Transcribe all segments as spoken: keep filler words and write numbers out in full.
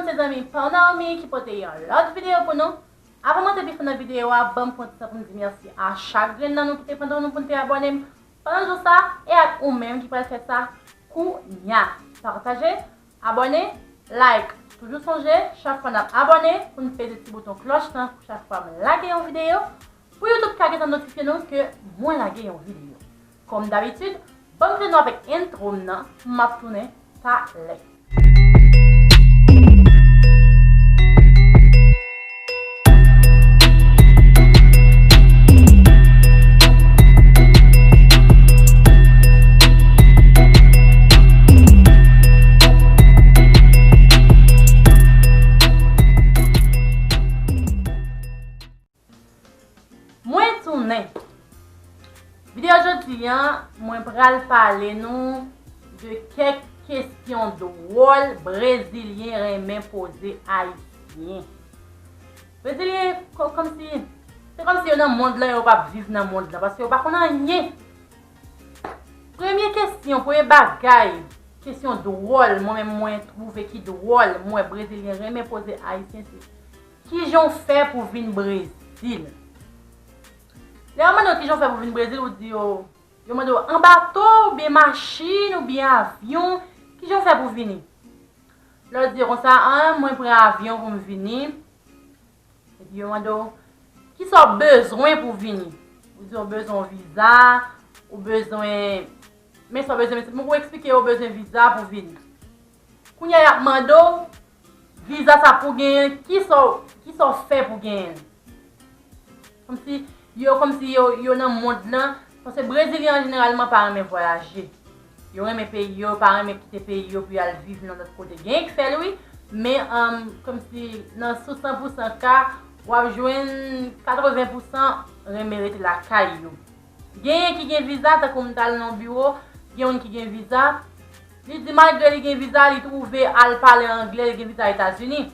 Mezanmi, pa Naomi ki pote yon lòt videyo pou nou. Avan mwen te pi fè nan videyo a, ban m pran ti tan pou m di mèsi a chak grenn nan nou ki te pran tan nou pou n te abòne m pandan jou sa, e ak ou menm ki pral fè sa kounya. Pataje, abòne, like. Toujou sonje, chak fwa n ap abòne, pou n peze ti bouton klòch lan pou chak fwa m lage yon videyo, pou YouTube ka gentan notifye nou ke mwen lage yon videyo. Kòm dabitid, ban m kite nou avèk entwo m nan, m ap tounen talè. Mwen tounen. Videyo jodi a, mwen pral pale nou de kèk kesyon dwòl brezilyen renmen poze ayisyen. Brezilyen, kò-, kòmsi, se kòmsi yo nan mond lan, yo p ap viv nan mond lan, paske yo pa konn anyen. Premye kesyon, premye bagay, kesyon dwòl, mwen menm mwen twouve ki dwòl, mwen brezilyen renmen poze ayisyen, se, kijan w fè pou vin Brezil? Lè yo mande w kijan w fè pou vin Brezil, ou di yo, yo mande w an bato, oubyen machin, oubyen avyon, kijan w fè pou vini? Lè w di yo konsa, an, mwen pran avyon pou m vini. Epi yo mande w, kisa w bezwen pou vini? Ou di w bezwen yon viza, ou bezwen, men sa w bezwen, men se pou w eksplike yo w bezwen viza pou vini. Kounye a y ap mande w, viza sa pou genyen l, kisa w, kisa w fè pou genyen l? Kòmsi yo, kòmsi yo, yo nan mond lan, paske brezilyen an jeneralman pa renmen vwayaje. Yo renmen peyi yo, yo pa renmen kite peyi yo pou y al viv nan lòt kote. Genyen ki fè l wi, men, um, kòmsi nan sou san pou san ka, w ap jwenn katreven pou san renmen rete lakay yo. Genyen ki gen viza, tankou m t al nan yon biwo, gen youn ki gen viza, li di malgre li gen viza, li twouve al pale anglè, li gen viza Etazini,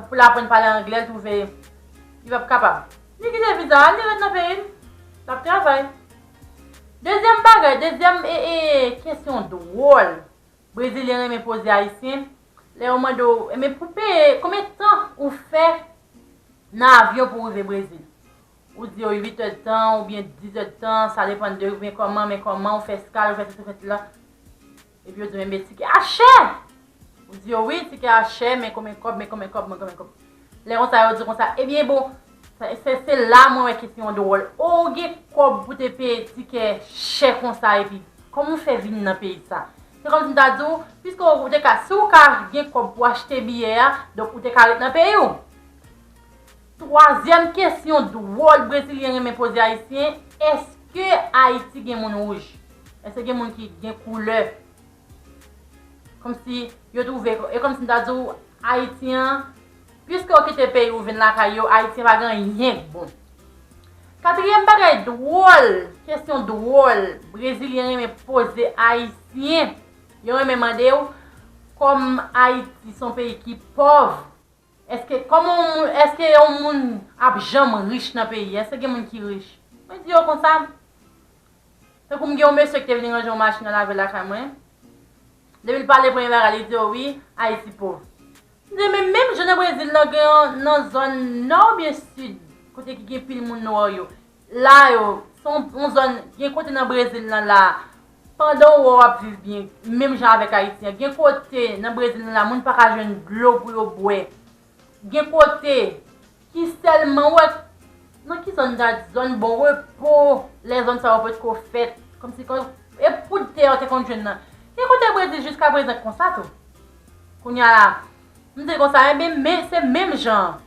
pou l aprann pale anglè, li twouve li p ap kapab. Li kite viza a, li ret nan peyi l, l ap travay. Dezyèm bagay, dezyèm, e, e, kesyon dwòl brezilyen renmen poze ayisyen, lè yo mande w, enben, pou peye, konbyen tan ou fè nan avyon pou w rive Brezil? Ou di yo uit èdtan oubyen diz èdtan, sa depann de ou, men kòman, men kòman, ou fè eskal, ou fè sesi, ou fè sela. Epi yo di w, enben, tikè a chè! Ou di yo, wi, tikè a chè, men konbyen kòb, men konbyen kòb, men konbyen kòb. Lè konsa, yo di konsa, ebyen, bon, se, se, se la mwen wè kesyon an dwòl. O, ou gen kòb pou te peye tikè chè konsa, epi kòman w fè vin nan peyi sa? Se kòmsi m ta di w, piske w te ka, si w ka gen kòb pou achte biyè a, donk ou te ka ret nan peyi w. Twazyèm kesyon dwòl brezilyen renmen poze ayisyen, èske Ayiti gen moun wouj? Èske gen moun ki gen koulè? Kòmsi yo twouve, e kòmsi m ta di w, Ayiti an, piske w kite peyi w vin lakay yo, Ayiti an pa gen anyen k bon. Katriyèm bagay dwòl, kesyon dwòl, brezilyen renmen poze ayisyen. Yo renmen mande w, kòm Ayiti se yon peyi ki pòv, èske, kòman yon moun, èske yon moun ap janm rich nan peyi? Èske gen moun ki rich? Mwen di yo konsa, tankou m gen yon mesye ki te vin ranje yon machin nan lavil lakay mwen. Depi l pale premye bagay, li di, o wi, Ayiti pòv. M di, men menm jan nan Brezil, nan, gen yon, nan zòn nò oubyen sid, kote ki gen pil moun nwa yo. La yo, se yon, yon zòn, gen kote nan Brezil lan la, pandan w wè w ap viv byen, menm jan avèk Ayiti an, gen kote nan Brezil lan la, moun pa ka jwenn dlo pou yo bwè. Gen kote ki sèlman, w wè, nan ki zòn, dat zòn Bon Repo, lè zòn sa yo potko fèt, kòmsi kon, e poud tè yo te konn jwenn nan. Gen kote Brezil jiskaprezan konsa tou. Kounye a la, m di konsa, enben, men, se menm jan an.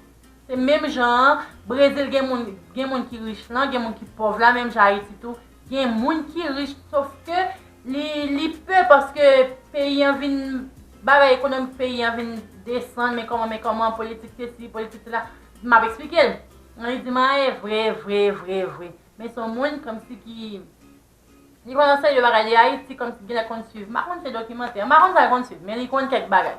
Se menm jan an, Brezil gen moun, gen moun ki rich lan, gen moun ki pòv la, menm jan Ayiti tou. Gen moun ki rich, sof ke li, li pè paske peyi an vin, bagay ekonomik peyi an vin desann, men kòman, men kòman, politik sesi, politik sela. M ap eksplike l. Li di m, a, e vre, vre, vre, vre. Men se yon moun kòmsi ki, li pran an serye bagay de Ayiti, kòmsi genlè konn swiv. M pa konn se dokimantè, m pa konn sa l konn swiv, men li konn kèk bagay.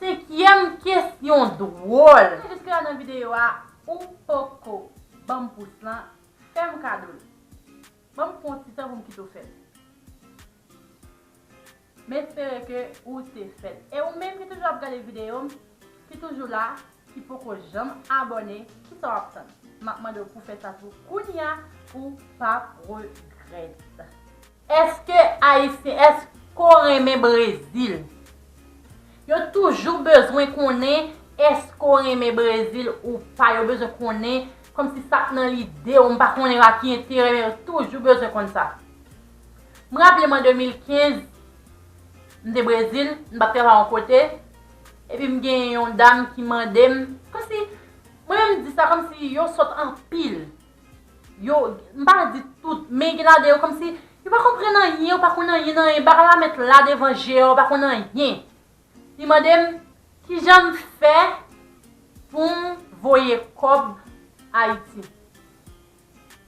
Senkyèm kesyon dwòl. Jiske la nan videyo a, ou poko ban m pous lan, fè m kado l. Ban m pran yon ti tan pou m kite w fè l. M espere ke ou te fè l. E ou menm ki toujou Ap gade videyo m, ki toujou la, ki poko janm abòne, kisa w ap tann? M ap mande w pou fè sa tou kounye a pou w pa regrèt. Èske Ayisyen, èske w renmen Brezil? Yo toujou bezwen konnen èske w renmen Brezil ou pa. Yo bezwen konnen kòmsi sa k nan lide w. M pa konnen a ki enterè, men yo toujou bezwen konn sa. M raple m an de mil kenz, m te Brezil, m t ap travay yon kote, epi m gen yon dam ki mande m, kòmsi, mwen menm m di sa kòmsi yo sòt anpil. Yo, m pa di tout, men gen ladan yo kòmsi yo pa konprann anyen, yo pa konn anyen nan anyen, bagay la mèt la devan je yo, yo pa konn anyen. Li mande m kijan m fè pou m voye kòb Ayiti.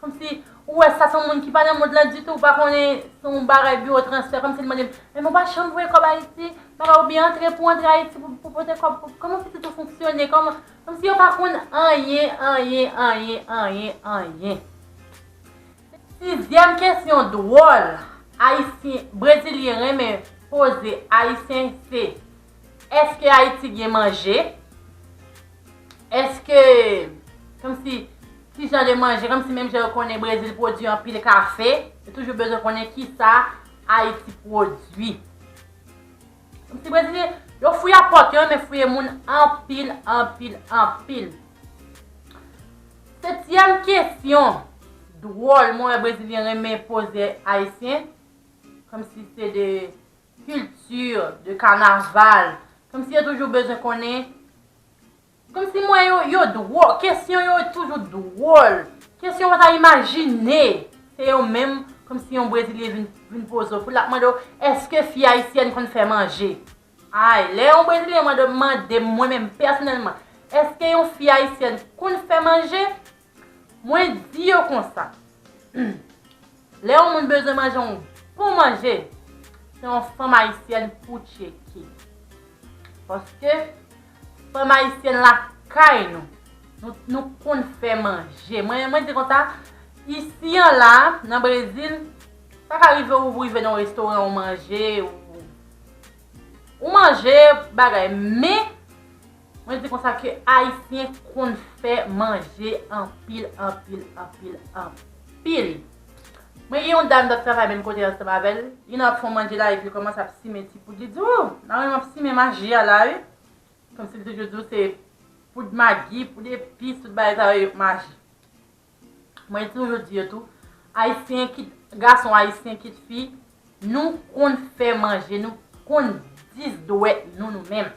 Kòmsi, ou wè sa se yon moun ki pa nan mond lan ditou, ou pa konnen se yon bagay biwo transfè, kòmsi li mande m, men ou pa janm voye kòb Ayiti, bagay oubyen antre pou antre Ayiti pou, pou pote kòb, pou, kòman pitit ou fonksyone, kòman, kòmsi yo pa konn anyen, anyen, anyen, anyen, anyen. Sizyèm kesyon dwòl Ayisyen, Brezilyen renmen poze Ayisyen se, èske Ayiti gen manje? Èske, kòmsi, ki jan de manje, kòmsi menm jan yo konnen Brezil pwodui anpil kafe, yo toujou bezwen konnen kisa Ayiti pwodui. Kòmsi Brezilyen, yo fouye pòt, yo renmen fouye moun anpil, anpil, anpil. Setyèm kesyon dwòl mwen wè Brezilyen renmen poze Ayisyen, kòmsi se de kilti, de kanaval, kòmsi yo toujou bezwen konnen, kòmsi mwen yo, yo dwòl, kesyon yo toujou dwòl, kesyon w pa ta imajine, se yo menm, kòmsi yon Brezilyen vin, vin poze w, pou l ap mande w, èske fi ayisyèn konn fè manje? Ay, lè yon Brezilyen mande, mande m, mwen menm pèsonèlman, èske yon fi ayisyèn konn fè manje? Mwen di yo konsa, lè yon moun bezwen manje yon bon manje, se yon fanm ayisyèn pou tcheke. Paske fanm ayisyèn lakay nou, nou, nou konn fè manje. Mwen, mwen di konsa, isi an la, nan Brezil, sa ka rive ou rive nan yon restoran, ou manje, ou, ou manje, bagay, men mwen di konsa ke Ayisyen konn fè manje anpil, anpil, anpil, anpil. Mwen gen yon dam k ap travay menm kote ansanm avè l. Li nan ap fè yon manje la, epi li kòmanse ap simen ti poud. Li di, "Ou, Narline, w ap simen maji a la, wi." Kòmsi li toujou di w se poud magi, poud epis, tout bagay sa yo maji. Mwen toujou di yo tou, Ayisyen, kit gason ayisyen, kit fi, nou konn fè manje, nou konn dis dwèt nou, nou menm.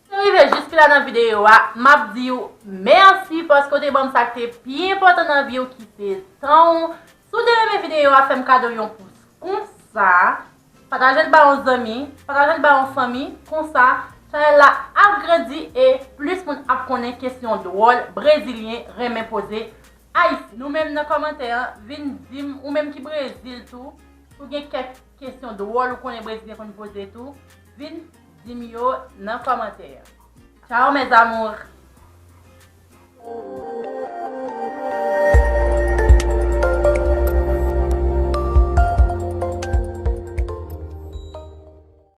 Si w rive jiske la nan videyo a, m ap di w mèsi paske w te ban m sa k te pi enpòtan nan vi w, ki se tan w. Si w te renmen videyo a, fè m kado yon pous konsa. Pataje l ba yon zanmi, pataje l ba yon fanmi, konsa, chanèl la ap grandi e plis moun ap konnen kesyon dwòl Brezilyen renmen poze Ayisyen. Nou menm nan kòmantè an, vin di m, ou menm ki Brezil tou, si w gen kèk kesyon dwòl ou konnen Brezilyen konn poze tou, vin di m yo nan kòmantè an. Ciao mes amours!